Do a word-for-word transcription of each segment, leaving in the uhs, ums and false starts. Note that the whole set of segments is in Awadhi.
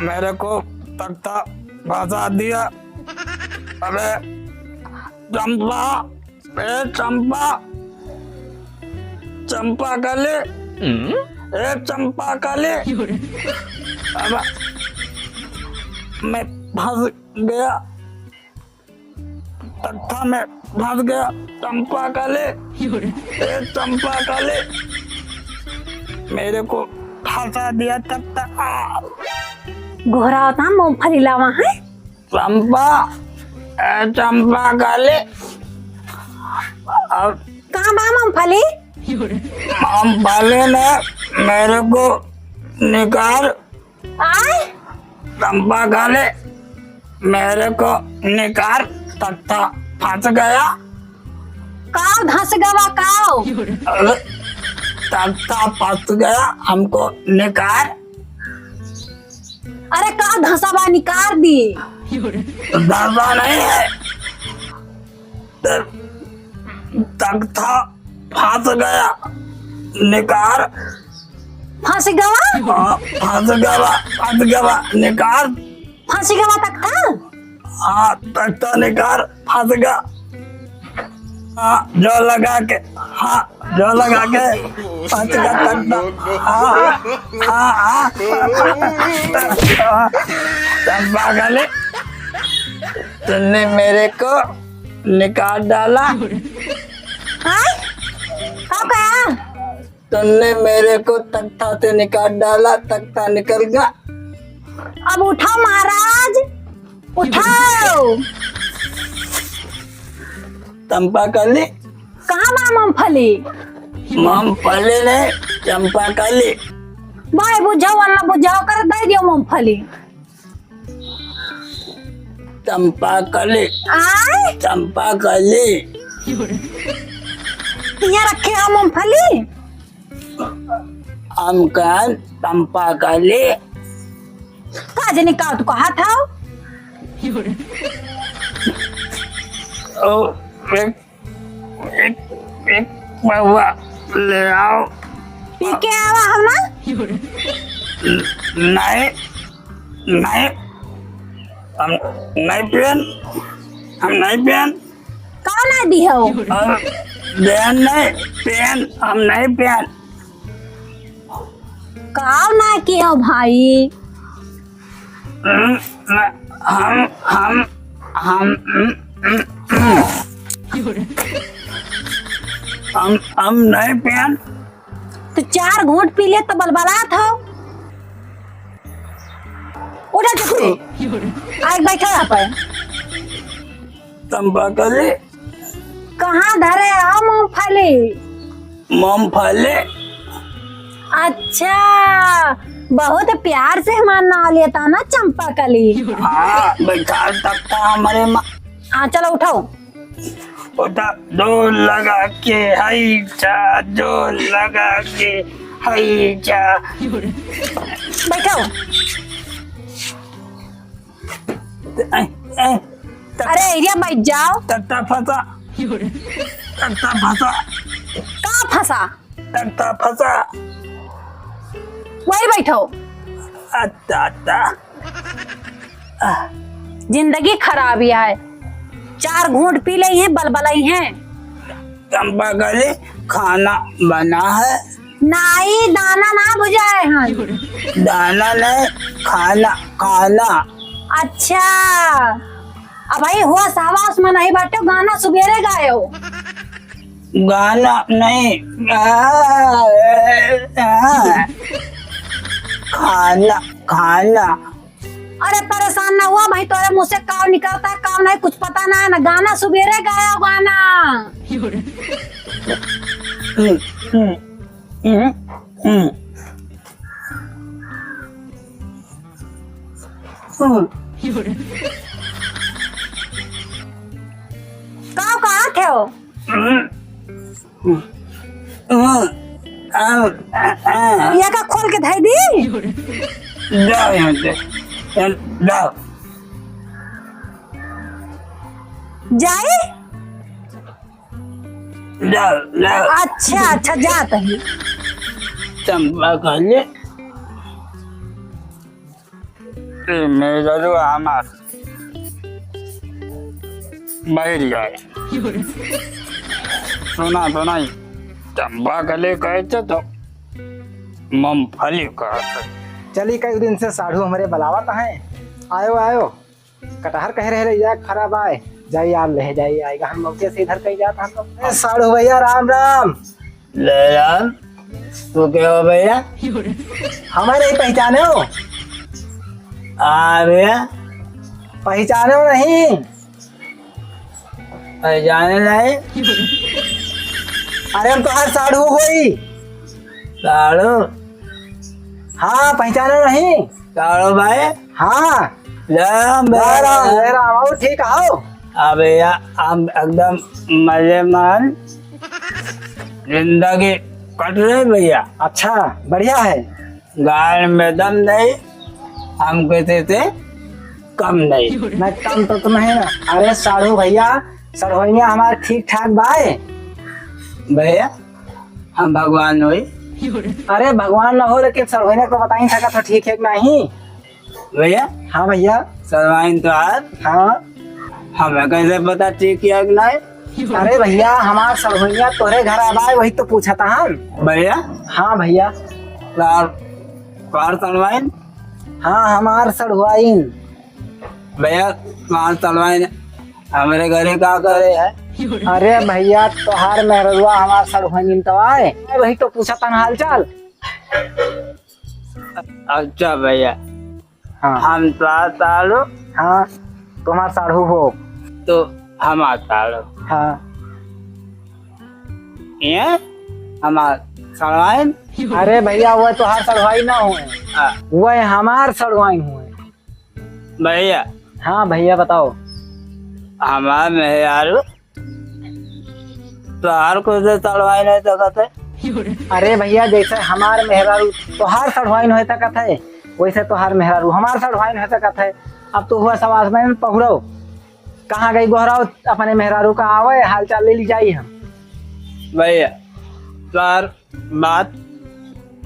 मेरे को तख्ता फंसा दिया। अबे चंपा, ए चंपा, चंपा कली, ए चंपा कली। अब मैं फंस गया, तख्ता में फंस गया। चंपा कली, ए चंपा कली, मेरे को फंसा दिया तख्ता। गोहरावत ह मूंगफली लावा है। चंपा, ए चंपा कली, अब कहाँ बा मूंगफली? मूंगफली ने मेरे को निकाल। आय? चंपा कली, मेरे को निकाल, तख्ता फंस गया। काव धंस गवा काव? अरे, तख्ता फंस गया, हमको निकाल। अरे का धंसा बा, निकार दी। धंसा नहीं है, त-, तख्ता फंस गया, निकार। फंस गवा? हाँ, फंस गवा, फंस गवा, निकार। फंस गवा तख्ता? हाँ, तख्ता निकार, फंस गया। हाँ, जोर लगा के, हाँ, जोर लगा के, फंस गया तख्ता। हाँ, हाँ, हाँ। चंपा कली, तुमने मेरे को निकाल डाला। हाँ? का कहा? तुमने मेरे को तख्ता से निकाल डाला, तख्ता निकल गया। अब उठाओ महाराज, उठाओ। चंपा कली। कहाँ बा मूंगफली? मूंगफली नहीं, चंपा कली। भाई बुझाओ, अल्लाह बुझाओ कर दे दियो मूंगफली। चंपा कली। आय? चंपा कली। यहाँ रखे हो मूंगफली? हम कहन चंपा कली। का जनी का तू कहा था? ओ, एक एक, एक पौवा ले आओ। पी के आवा हम ना? नहीं, नहीं, हम नहीं पियन, हम नहीं पियन। कौन आदि हो? और देन नहीं पियन, हम नहीं पियन। काव ना कियो भाई? हम, हम, हम, हम, हम, हम नहीं पियन। तो चार घूंट पी ले तो बलबलात हो। उठा चुप से। आइके बैठा यहाँ पर। चंपा कली। कहाँ धरे हो मूंगफली? मूंगफली। अच्छा, बहुत प्यार से हमार नाव लेता ना चंपा कली। हाँ, बैठा तख्ता हमरे मा-, हाँ, चलो उठाओ। उठा, जोर लगा के हई जा, जोर लगा के हई जा। बैठो। ए, ए, तक-, अरे, एरिया बैठ जाओ। तख्ता फंसा। तख्ता फंसा। का फंसा? तख्ता फंसा। वही बैठो। अच्छा, अच्छा। जिंदगी खराब ही है। चार घूंट पी ले हैं, बलबलाई हैं। चंपा कली, खाना बना है? नाई, दाना ना भुजाए हैं। दाना नहीं, खाना, खाना। अच्छा, अब भाई होश हवास में नहीं बाटे, गाना सुबेरे गायो। गाना नहीं, आ, आ, खाना, खाना। अरे परेशान ना हुआ भाई, तोरे मुंह से काव निकलता है, काव नहीं, कुछ पता ना है ना। गाना सुबेरे गायो गाना। हम्म, हम्म, हम्म, हम्म। हम्म। काव कहा थे हो? हम्म। हम्म। हम्म। ये का खोल के धई दी? जाओ यहाँ से। जाओ। जाई? जाओ, जाओ। अच्छा, अच्छा, जात ही। चंपा कली। ए, मेहरारू हमार बहरी आए। सुना तो नहीं, चंपा कली कहते तो मूंगफली कहते। चली, कई दिन से साढ़ू हमरे बुलावत हैं। आयो, आयो। कटहर कहे रहे, ले जाए, खराब आए। जाई, आप ले जाई, आएगा। हम मौके से इधर कहीं जात हम लोग। ए, साढ़ू भैया, राम, राम। ले राम, तू के हो भैया? हमारे ही पहचाने हो? हाँ भैया। पहचाने हो नहीं? पहचाने नहीं। अरे हम तोहार साढ़ू होई। साढ़ू? हाँ, पहचाने हो नहीं? साढ़ू भाई? हाँ। जय राम, जय राम, जय राम। और ठीक हो? हाँ भैया, हम एकदम मजे में हैं। जिंदगी कट रही भैया। अच्छा, बढ़िया है। गाल में दम नहीं, हम किसी से कम नहीं। नहीं, कम तो तुम है ना। अरे साढ़ू भैया, सढ़ुआइनिया हमार ठीक ठाक बाए। भैया, हम भगवान होई। अरे भगवान ना हो, लेकिन सढ़ुआइनिया को बताई सकत हो ठीक है कि नहीं? भैया? हाँ भैया। सढ़ुआइन तोहार? हाँ। हमें कैसे पता ठीक है कि नहीं? अरे भैया, हमार सढ़ुआइनिया तोरे घर आबाए, वही तो पूछत हन। भैया? हाँ भैया। तोहार, तोहार सढ़ुआइन? हाँ, हमार सढ़ुआइन। भैया, तोहार सढ़ुआइन हमरे घरे का करे है? अरे भैया, तोहार मेहररुआ हमार सढ़ुआइन तो आए, वही तो पूछत हन हाल चाल। अच्छा भैया, हाँ। हम तोहार साढ़ू। हाँ, तुम्हार साढ़ू हो। तो हमार साढ़ू। हाँ। ये हमार सढ़ुआइन। अरे भैया, वह तोहार सढ़ुआइन ना हुए, हाँ। वह हमार सढ़ुआइन हुए। भैया। हाँ भैया, बताओ। हमार मेहरारू तोहार कैसे सढ़ुआइन होइ सकत है? अरे भैया, जैसे हमार मेहरारू तोहार सढ़ुआइन होइ सकत है, वैसे तोहार मेहरारू हमार सढ़ुआइन होइ सकत है। अब तो हुआ सवाल में पहुड़ो, कहाँ गई गोहराओ, अपने मेहरारू का आवे, हाल चाल ले ली जाई हम। भैया, तोहार बात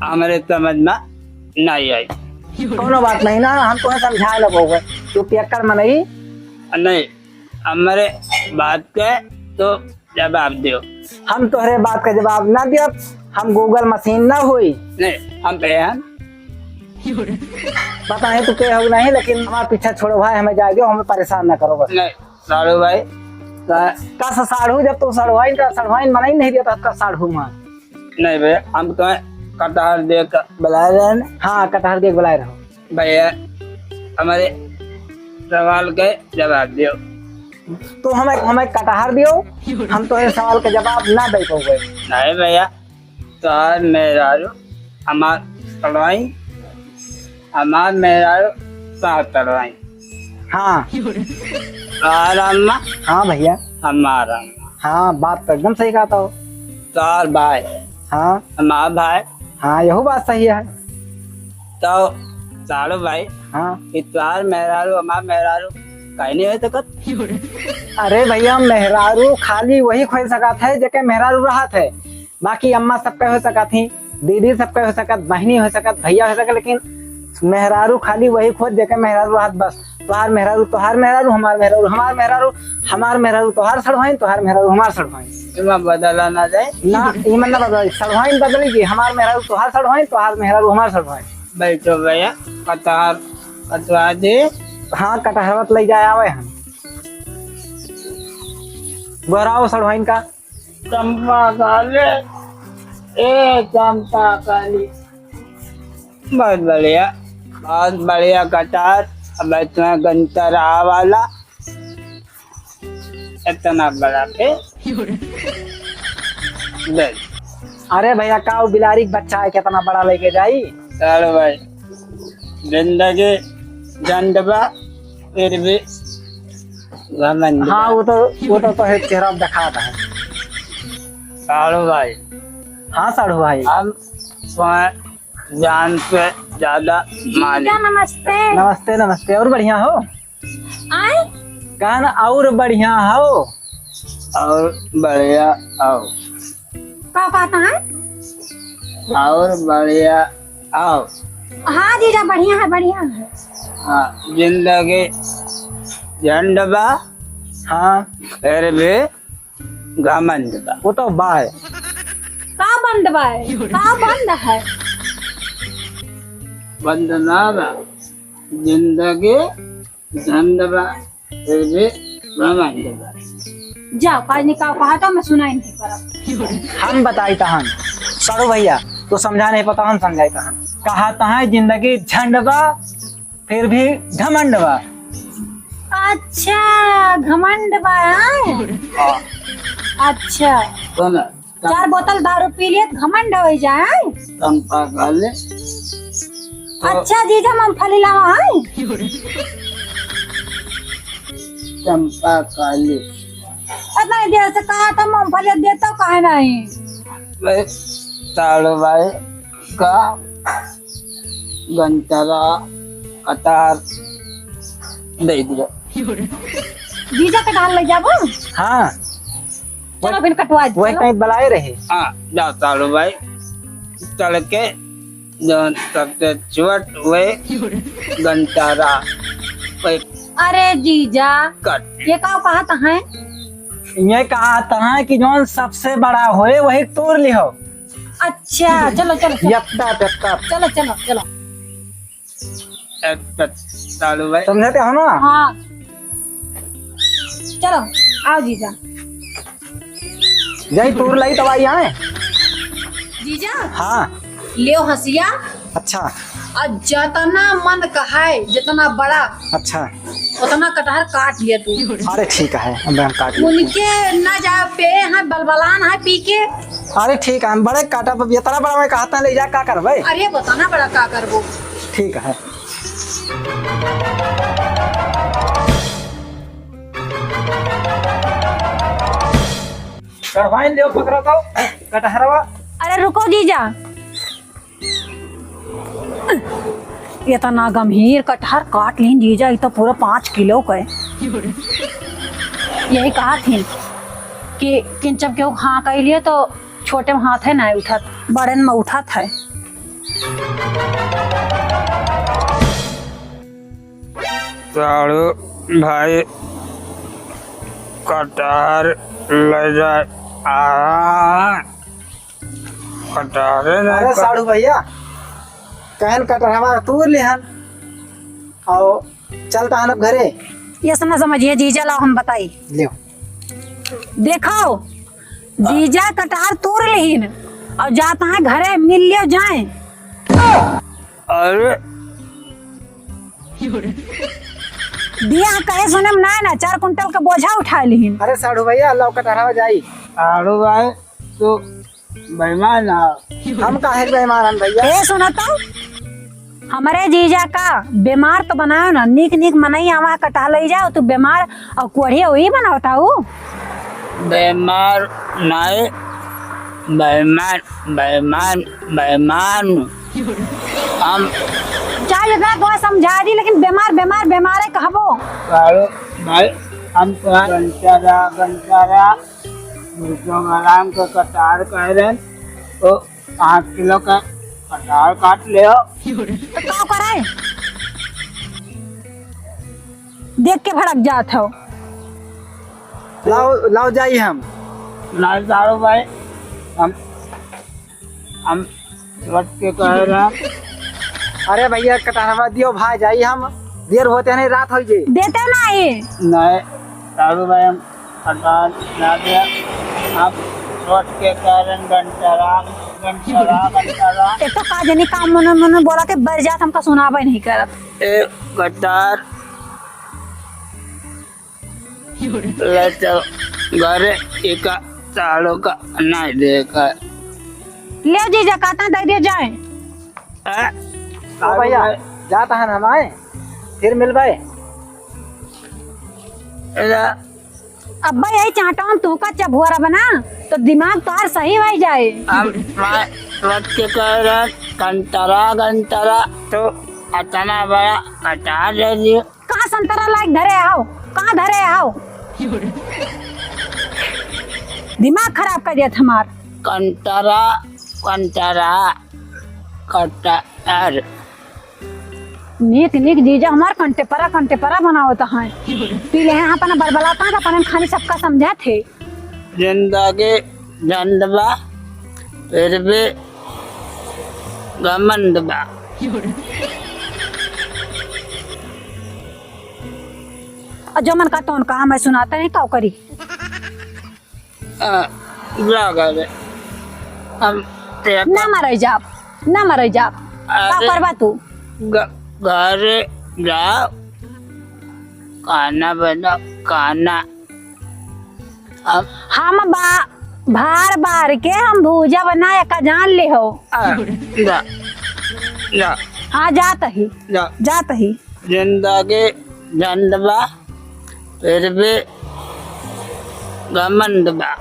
हमरे समझ में नहीं आई। कौनो बात नहीं ना, हम तुम्हें समझा लेबो, तू पियक्कड़ मनई। नहीं, हमरे बात के तो जवाब दियो। हम तोहरे बात का जवाब ना दियब, हम Google मशीन ना होई। नहीं, हम पे हैं। पता नहीं तू के हो नहीं, लेकिन हमारा पीछा छोड़ो भाई, हमें जाए दो, हमें परेशान ना करो बस। नहीं, साढ़ू भाई, का का सा साढ़ू, जब तू सढ़ुआइन का सढ़ुआइन मनाई नहीं देता, का साढ़ू मान। नहीं भैया, हम तो कटहर देख के बुलाए रहे हैं। हाँ, कटहर देख बुलाए रहो। भैया, हमारे सवाल के जवाब दियो। तो हमें, हमें कटहर दियो, हम तोहरे सवाल के जवाब ना दे पाओगे। नहीं भैया, तोहार मेहरारू हमार सढ़ुआइन, हमार मेहरारू तोहार सढ़ुआइन। हाँ। तोहार अम्मा हाँ भैया। हमार अम्मा। हाँ, बात तो एकदम सही कहत हो। तोहार भाई हाँ। हमार भाई। हाँ, यहू बात सही है। तो साढ़ू भाई, हाँ। ई तोहार मेहरारू, हमार मेहरारू काहे नहीं हो सकत? अरे भैया, मेहरारू खाली वही खोज सकत है जेके मेहरारू रहत है। बाकी अम्मा सबके हो सकत ही, दीदी सबके हो सकत, बहिनी हो सकत, भैया हो सकत, लेकिन मेहरारू खाली वही खोज जेके मेहरारू रहत बस। तोहार मेहरारू, तोहार मेहरारू, हमार मेहरारू, हमार मेहरारू, हमार मेहरारू, तोहार सड़वाइन, तोहार मेहरारू, हमार सड़वाइन। इमा बदला ना जाए। ना, इमा ना बदला, सड़वाइन बदली जी, हमार मेहरारू, तोहार सड़वाइन, तोहार मेहरारू, हमार सड़वाइन। बैठो भैया, कटहर कटवा दे। हाँ, कटहरवत ले जाए आवे हम। गोहराओ सड़वाइन का। चंपा काली, ए चंपा काली। बहुत बढ़िया, बहुत बढ़िया कटहर। अब इतना गंतर आवाला, इतना बड़ा के दे। अरे भैया, का वो बिलारी के बच्चा है, कितना बड़ा लेके जाई? चलो भाई, जिंदगी झंड बा, फिर भी घमंड हाँ, बा। वो तो, वो तो, तो है, चेहरा दिखाता है। साढ़ू भाई। हाँ, साढ़ू भाई। हम तुम्हें जान से ज्यादा मानी। जीजा, नमस्ते। नमस्ते, नमस्ते। और बढ़िया हो? आए? कहा ना, और बढ़िया हो? और बढ़िया हो। का कहता है? और बढ़िया हो। हाँ जीजा, बढ़िया है, बढ़िया है। हाँ, जिंदगी झंड बा, हाँ। फिर भी घमंड बा। वो तो बा है। का बंद बा है? का बंद है? बंद ना बा, जिंदगी झंड बा, फिर भी घमंड बा। जाओ, काज निकाल कहा था, मैं सुनाई नहीं पड़ा। हम बताई तहन, साढ़ू भैया, तो समझा नहीं पता, हम समझाई तहन। कहा तहन जिंदगी झंड बा, फिर भी घमंड बा। अच्छा, घमंड बा, हाँ? हाँ। अच्छा। सुन, चार बोतल दारू पी लिए तो घमंड हो जाए, हाँ? चंपा काली। तो अच्छा जीजा, मूंगफली लावा, हाँ? चंपा काली। इतना देर से कहा था मूंगफली देता, काहे नहीं? बे, साढ़ू भाई का गंटरा कटार दे दिया। जीजा कटार ले जाबो? हाँ। चलो फिर कटवा दे, वही चलो। कहीं बुलाए रहे। हाँ, जाओ साढ़ू भाई, चल के जौन सबसे छोट हुए गंटरा, वही अरे जीजा, कट। ये का कहत हैं? ये कहत हैं कि जौन सबसे बड़ा होए वही तोड़ लिहो। अच्छा, चलो, चलो, चलो। यत्ता, यत्ता। चलो, चलो, चलो। एक तो साढ़ू भाई। समझते हो ना? हाँ। चलो, आओ जीजा। जाई तोड़ लाई तब आई आए। जीजा? हाँ। लेव हंसिया। अच्छा। और जितना मन कहाए, जितना बड़ा, अच्छा। उतना कटहर काट लिया तू। अरे ठीक है, अब हम काट लेते हैं। उनके ना जा पे हैं, बलबलान है पी के। अरे ठीक है, हम बड़े काटब, अब इतना बड़ा मैं कहता ले जा, का करबे? अरे बताना बड़ा का करबो। ठीक है। कढ़वाइन देव पकड़ा तो कटहरवा। अरे रुको जीजा, इतना गंभीर कटहर काट लीन जीजा, ई तो पूरा पाँच किलो का है। यही कहा थी कि किंचब केहू हाँ कह लिए तो छोटे में हाथ है ना उठत, बड़न में उठत है। साढ़ू भाई कटहर ले जाए। आ, कटहरे नहीं अरे कट- साढ़ू भैया, कहन कटहरवा तूर लिहन, आओ चलता हन अब घरे। ये सब ना समझिए जीजा, लाओ हम बताई। लियो। देखो, जीजा कटहर तूर लिहिन और जाता है घरे, मिल लियो जाए। अरे। दिया कहे सुने में ना, ना, चार कुंटल का बोझा उठा लिहिन। अरे साढ़ू भैया, लाओ कटहरवा जाई। साढ़ू भाई, तू बेईमान ना। हम काहे के बेईमान हन भैया? ए, सुनो तो, हमरे जीजा का बीमार तो बनायो ना, नीक नीक मनई आवा कटहर लई जाओ, तू बीमार और कोढ़िया वही बनावता हूँ। बीमार नाय, बेईमान, बेईमान, बेईमान। हम चाहे जितना को समझा दी, लेकिन बीमार, बीमार, बीमार है कहबो। साढ़ू भाई, हम तो गंटारा, गंटारा। मुर्गा आराम के कटार कह रहे हैं, तो पाँच किलो का कटार काट ले हो। तो का करे? देख के भड़क जात हो। लाओ, लाओ जाई हम। ना साढ़ू भाई, हम, हम रट के कह रहे हैं। अरे भैया, कटहरवा दियो भाई, जाई हम, देर होते नहीं, रात हो जे। देते नहीं। नहीं, साढ़ू भाई, हम कटहर ना दे, हम रट के कह रहे हैं, गंटरा, गंटरा, गंटरा। एक तो का जनी काम मन मन बोला के बर जात, हमका सुनाबे नहीं करत। ए, कटहर। ले चल घरे, इका सालों का नहीं देखा। ले जीजा, कहता दे दियो जाए। ए? ओ भैया, जाता है ना हम आए, फिर मिलबे। एला। अब्बा यही चाहता हूँ तू का चभुआरा बना, तो दिमाग तोहार सही हो जाए। अब मैं रख के कह रहा, गंटरा, गंटरा, तो अतना बड़ा कटार दे दियो। कहाँ संतरा लायक धरे आओ, कहाँ धरे आओ? दिमाग खराब कर दिया हमार। कंटरा, कंटरा, कटहर। नीक नीक जीजा हमार कंटे परा, कंटे परा बनावत हैं। पी ले हैं अपना बरबलाता का, अपने खानी सबका समझात है। जिंदगी झंड बा, फिर भी घमंड बा। और जो मन का तोन का, मैं सुनाता नहीं, का करी? आ, जा घरे। हम ते ना मरई जाब, ना मरई जाब। का अरे, करबा तू? घ-, घरे जा, खाना बना, खाना। हम हम बा-, भार बार के हम भूजा बना, एका जान ले हो। आ, जा, जा, हाँ, जात ही, जा। जात ही। जिंदगी झंड बा, फिर भी घमंड बा।